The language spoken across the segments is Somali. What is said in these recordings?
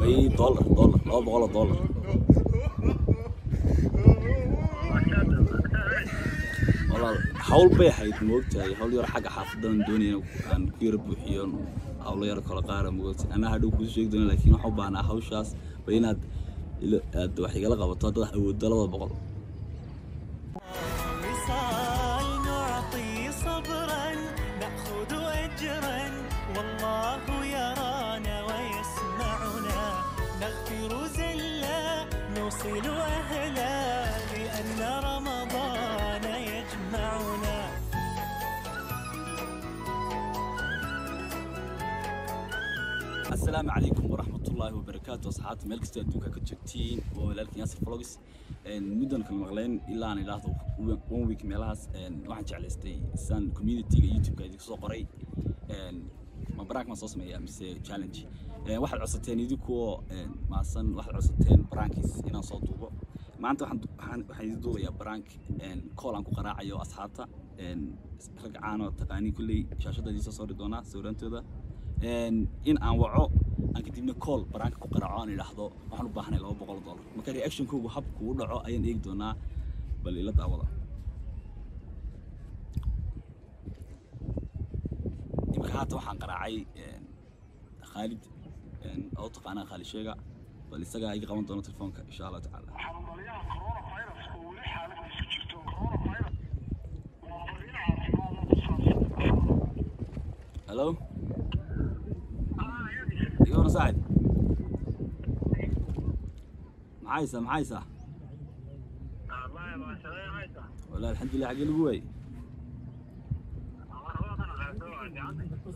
May, dollar, dollar, $200. Walaal, hawl bay ahayd, moogtahay, hawl yar xagga xaafadan doonaya aan ku yara buuxiyo, hawlo yar kala qaara, moogtahay. Anaa hadhow kuu sheegi doona, laakiin waxaan u baahnaa hawshaas ba inaad aad wax igala qabato haddaad awooddo 200. وصال نعطي صبرا نأخذ أجرا والله يرانا ويسمعنا نغفر زلا نوصل أهلا لأن رمضان يجمعنا. Asalaamu calaykum waraxmatullaahi wabarakaatu, asxaabta meel kastoo adduunka ka joogtiin, waa walaalkiin Yaasir Vlogs. Muddan kala maqleen, ilaa aan idhaahdo one week meelahaas. Waxaan jeclaystay saan community-ga YouTube-ka idinku soo qoray, ma prank ma soo sameeyaa mise challenge? Waxaad codsateen idinkuoo maasan, waxaad codsateen pranks inaan soo duubo. Maanta waxaan idin duubayaa prank call aan ku qaraacayo asxaabta, rag caan oo taqaaniin kulley, shaashadda idiin soo saari doonaa sawiraantooda, in aan waco, aan kadibna call prank-ka ku qaraaco, aan idhaahdo waxaan u baahanay $200. Marka reactionkoogu habku u dhaco ayaan eegi doonaa, bal ila daawada. Imika haatan waxaan qaraacay Khaalid oo taqaanaa Khaalid Sheega, bal isagaa iga qaban doona telefoonka insha Allahu tacaala. Xanuunlyaha coronavirus oo weli xaaladiisu jirto. Coronavirus waa fariin caafimaad oo ku saabsan. Hello, iga waran saaxib? Maxaa haysaa, maxaa haysaa? Wallahi alxamdulilah. Xaggee lagu waayey?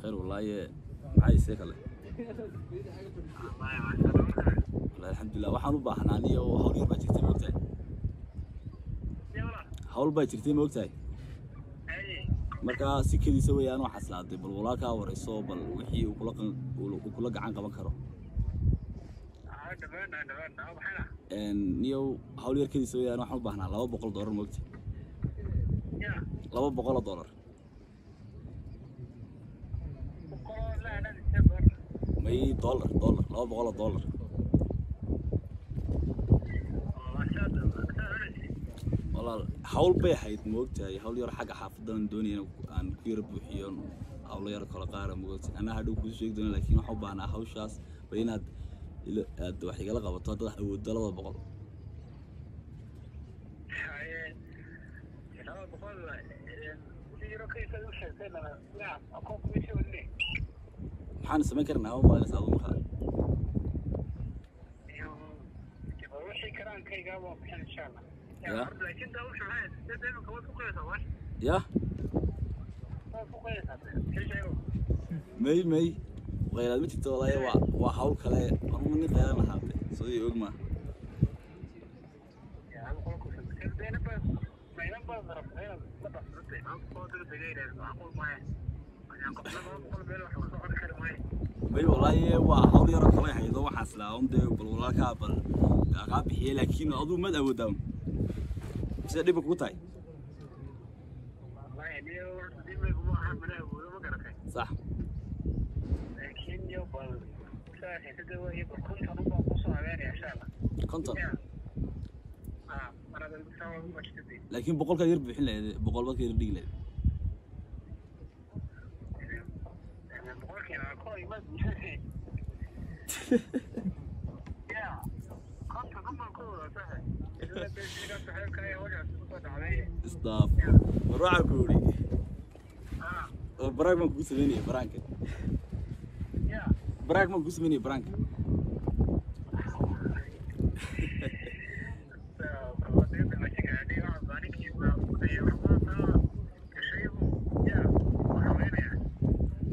Khayr wallahi. Maxaa haysee kale? Wallahi alxamdulilah. Waxaan u baahnaa aniyo hawl yar baa jirtay, maogtahay, hawl baa jirtay, maogtahay. Marka si kediisa weeyaan, waxaa islaaday bal walaalkaa warayso, bal wixii uu kula gacan qaban karo. Niyow, hawl yar kediisa weeyaan, waxaan u baahnaa $200, maogtahay, $200. May, dollar, dollar, $200. Walaal, hawl bay ahayd, moogtahay, hawl yar xagga xaafadan doonaya aan ku yara buuxiyo, hawlo yar kala qaara, moogtahay. Anaa hadhow kuu sheegi doona, laakiin waxaan u baahnaa hawshaas ba inaad aad wax igala qabato haddaad awooddo 200. Maxaan samayn karnaa ma malinaysa adigu markaa? Ya ya, may, khayraad ma jirto walaahi, waa hawl kale. Anugu nin khayran lahaate soo ii og ma. May walaahi, waa hawl yaroo kale haydo, waxaan islaa un dee bal walaalkaa bal kaa bixiyay, laakiin aduu maad awoodaa sida dhibba kugu tahay? Sax. 50, laakiin 100-kaa yar buuxin lahayd, 100 baad ka yar dhigi lahayd. Istaaf, war waxaan ku idhi oo prank baan kugu sameynaya, prank-ka, prank baan kugu sameynaya, prank-ka.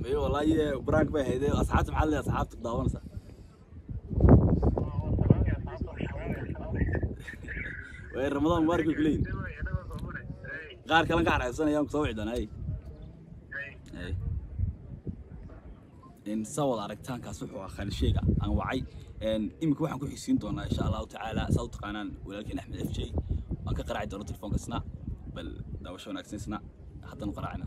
May wallaahi, prank bay ahayd. Asxaabta maxaa leeyahay? Asxaabta daawanaysa way Ramadaan mubaarak bay kuleeyihin. Qaar kalan ka xaraybsanayaan kusoo wici doonaa. Ay in saa wada aragtaankaas wuxuu ahaa Khaalid Sheega aan wacay. Iminka waxaan ku xigsiin doonaa insha Allahu tacaala, saa u taqaanaan walaalkeen Axmed FJ, waan ka qaraaci doona telefoonka isna. Bal daawasho wanaagsan isna haddaan u qaraacina.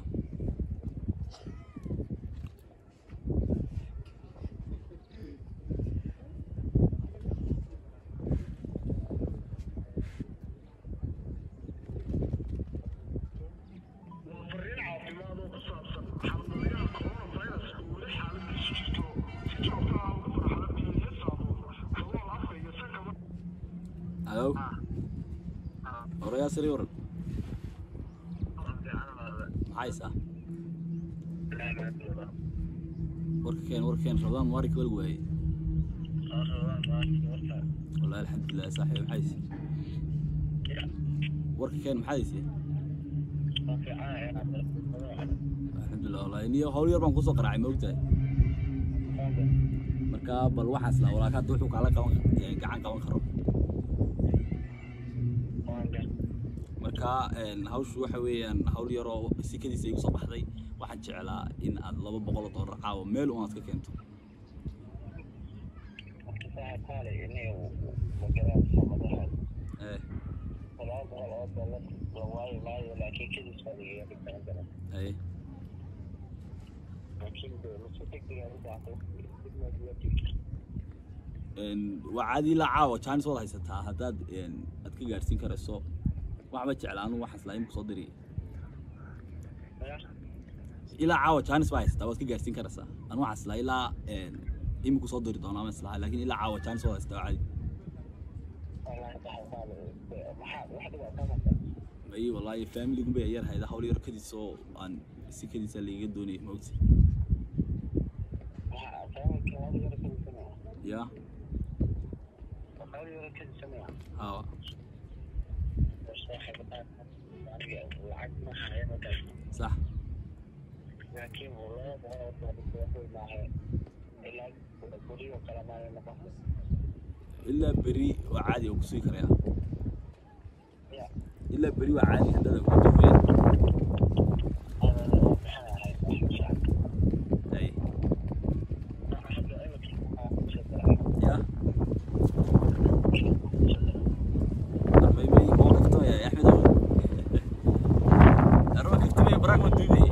Warayaa sare waran. Maxaysaa? Warka keen, warka keen. Ramadaan mubaarak wal waayey. Wallahi alxamdulilah saaxiib. Maxayse? Warka keen, maxaad? Alxamdulilah wallahi. Niyo hawl yar baan kusoo qaraacay, ma ogtahay? Marka bal waxaas la walaaka hadda wuxuu kaala qaban gacan qaban karo. Marka hawshu waxa weeyaan hawl yar oo sikadiisa igu soo baxday. Waxaan jeclaa in aad $200 caawa meel uun aad ka keento. Haye. Waa caadi, ilaa caawa jaanis waad haysataa haddaad aad ka gaadhsiin karayso. Waxba jeclaa anu waxaas laa imku soo diri. Ilaa caawa jaanis baa haysataa, waad ka gaadhsiin karaysaa. Anu waxaas laa ilaa iminku soo diri doonaa ma islaha, laakiin ilaa caawa jaanis waad haysataa, waa caadi. May wallahi, familigun bay yar hayda hawl yar kadiis oo aan si kadiisa laiga doonayay, ma ogti ya? Hawa sax. Ilaa beri waa caadi, waa kusugi karaya. Ilaa beri waa caadi haddaad awooddo weeyaan. Hay ya, may may, waan kaftamaya Axmed ow, arma kaftamaya, baraak waan duubayay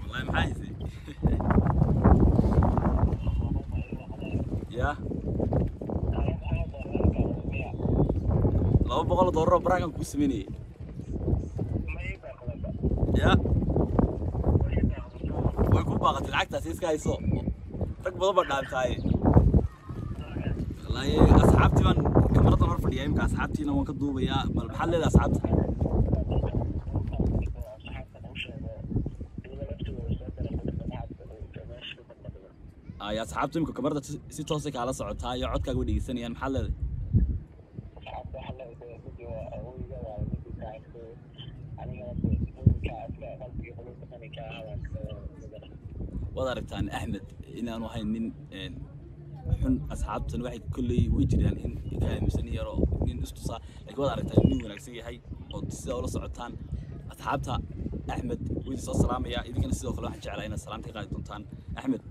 wallahi. Maxaa haysay ya? $200 oo baraakan kuu sameynayay ya, way ku baaqatay lacagtaasi. Iska hayso, rag badan baa dhaantaaye wallaahi. Asxaabtii baan kamaradan hor fadhiyaa imika, asxaabtiina waan ka duubayaa. Bal maxaad leedahay asxaabta? Ay asxaabta imika kamarada si toosay kaala socotaa iyo codkaaga way dhegeysanayaan. Maxaad leedahay? Waad aragtaan Axmed inaanu ahayn nin xun. Asxaabtan waxay kolley way jiraan in ka aaminsan yaro nin istusaa, laakiin waad aragtaan inuu nin wanaagsan yahay oo sidaa ula socotaan. Asxaabta Axmed wuu idin soo salaamaya, idinkana sidoo kale waxaan jeclaa inaad salaamta ka qaadi doontaan Axmed.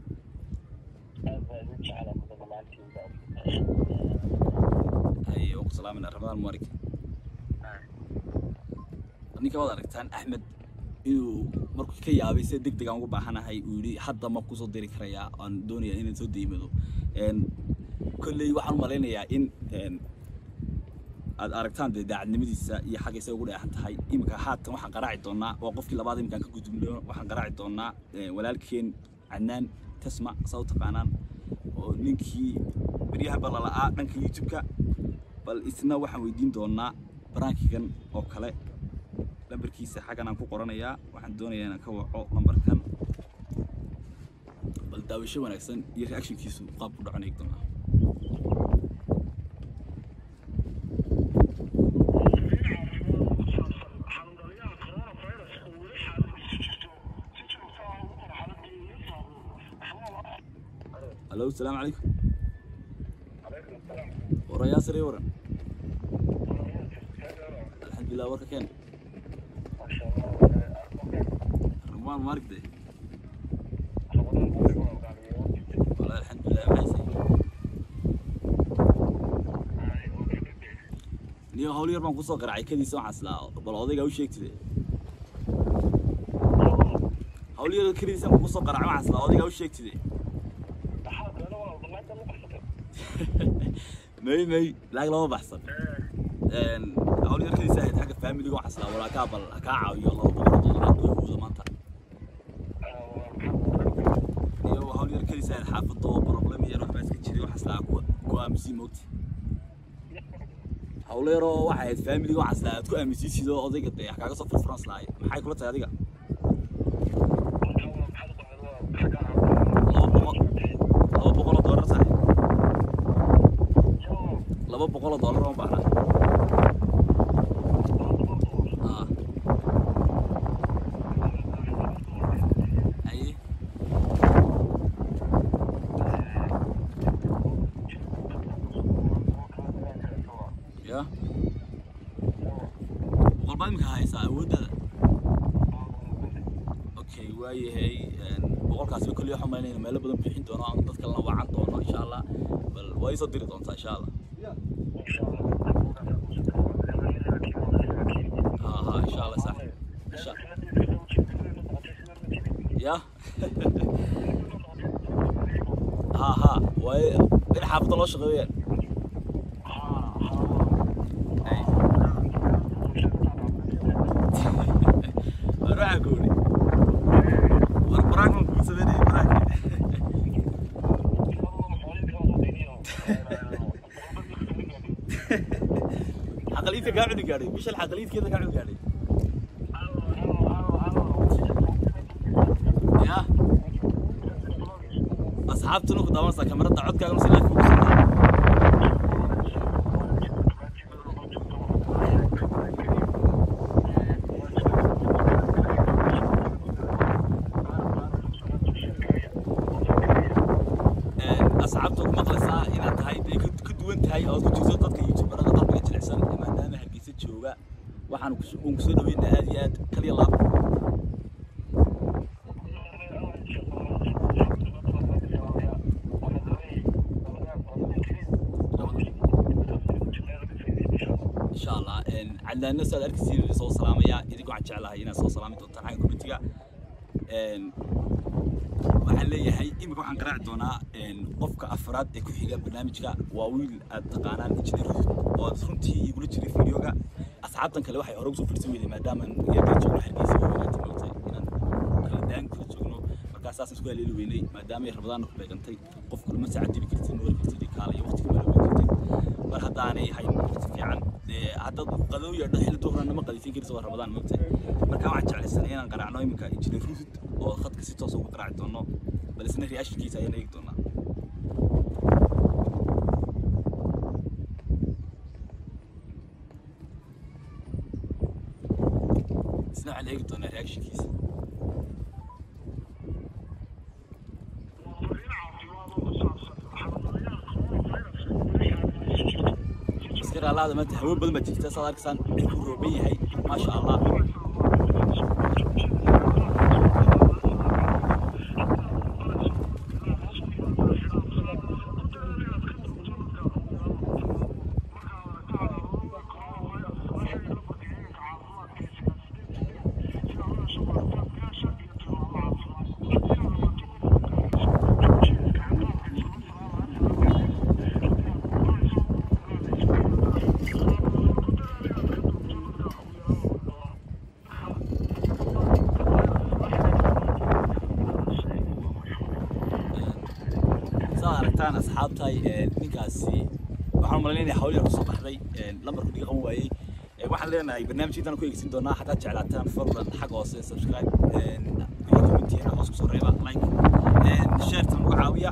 Haye, waan ku salaamayna. Ramadaan mubaarak. Ninka waad aragtaan Axmed inuu markuu ka yaabay sida deg deg aan ugu baahanahay uu yidhi hadda ma kusoo diri karayaa, aan doonayaa inaan soo deymado. Kolley waxaan u malaynayaa in aad aragtaan dee daacadnimadiisa iyo xagga isaga ugu dheexan tahay. Iminka haatan waxaan qaraaci doonaa waa qofkii labaad iminkaan ka gudubno. Waxaan qaraaci doonaa walaalkeen Cadnaan Tasma, saa u taqaanaan, oo ninkii beryaha balala'aa dhanka YouTube-ka. Bal isna waxaan weydiin doonaa prankigan oo kale. Lambarkiisa xaggan aan ku qoranayaa, waxaan doonayaa inaan ka waco lambarkan. Bal daawasho wanaagsan iyo reactionkiisu qaab ku dhacan eegi doonaa. Xanuun-dhaliyaha coronavirus oo weli xaaladiisu jirto, si joogto ah ugu qor xaaladii iyo saabuun axwaal. Alo, asalaamu calaykum. Warayaa sare waran. Alxamdulilah, warka keen. Ramadaan mubaarak de. Wallahi alxamdulilah. Maxaysay niyo? Hawl yar baan kusoo qaracay kadiisa. Waxaan islaa bal odaygaa u sheegtide. Hawl yar kadiisa baan kusoo qaracay, waxaan islaa odaygaa u sheegtide. May may, lacag lama baxsan. Hawl yar kadiisa ahayd xagga familiga. Waxaan islaa walaakaa bal ha kaa caawiyo $200 hadduu awoodo maanta. Iyo hawl yar kadiisa ahayd xaafadda oo problem yar waxbaa iska jiray. Waxaan islaa ku aamusiin moogta. Hawlo yaroo waxay ahayd family waxaas aad ku aaminsiisid oo odayga dee kaaga soo furfurans lahay. Maxay kula tahay adiga? $200 saaxiib. $200 oo baahna. Aye. Ya. 100 baad imika haysaa awooddaada. Okay, waayahay, 100-kaasiba kolley waxaan umaleynaya inuu meelo badan bixin doono, aan dad kalena wacan doono insha Allah. Bal waa ii soo diri doontaa insha Allah. Ha ha, insha Allah saaxiib. Insha ya. Ha ha, waaye in xaafadda loo shaqeeyo. Ay. War waxaan ku idhi. War prank baan kugu sameynayay, prank. Xaqaliidka kaa cuni gaadhay, bishan xaqaliidkeeda kaa cuni gaadhay. Ya. Asxaabtuna ku daawanaysaa kamarada codkaagana si live kugu soo. Asxaabta ku maqlaysaa inaad tahay dee ka duwan tahay oo aad ku jirto dadka youtuberada qalbiga jilicsan maadaama Hargeysa jooga. Waxaan uun kusoo dhaweynaa aad iyo aad kaliya laab. Insha Allah Cadnaanna saad arkaysiin soo salaamaya. Idinku waxaan jeclahay inaad soo salaami doontaan xagga commentiga. Waxaan leeyahay imika waxaan qaraaci doonaa qofka afraad ee ku xiga barnaamijka. Waa wiil aad taqaanaan, Engineer Ruud, oo aad runtii igula jiray videoga. Asxaabtan kale waxay hore ugu soo fadhiisan weyday maadaama aan yarka joogno Hargeysa oo wanaagsan moogtay inaan kala daan kala joogno. Markaa saasaan isku haleeli weynay maadaama ay Ramadaanna ku beegantay. Qof kulama saacadibi kartid, ma wari kartid kaala iyo waqtiga ma la kartid. Mar haddaanay hayn waqti fiican dee haddaad qadow yeedho xilli duhurna ma qadaysan kartid, waa Ramadaan moogtay. Marka waxaan jeclaysanay inaan qaraacno iminka Engineer Ruud oo khadka si toos ugu qaraaci doono, bal isna reactionkiisa ayaan eegi doonaa. Isna waxaan eegi doonaa reactionkiisa. Iska raalaada, maanta hawo badan baa jirta, saad arkaysaan cirku rooban yahay, maasha Allah. Saad aragtaan asxaabtay, ninkaasi waxaan u malaynaya hawl yar kusoo baxday, lambarku dhiga qaban waayey. Waxaan leenahay barnaamijkiintaan ku eegeysin doonaa. Haddaad jeclaataan fadlan xagga hoose subscribe, wixii commentiina hoos kusoo reeba, like, shareta nagu caawiya.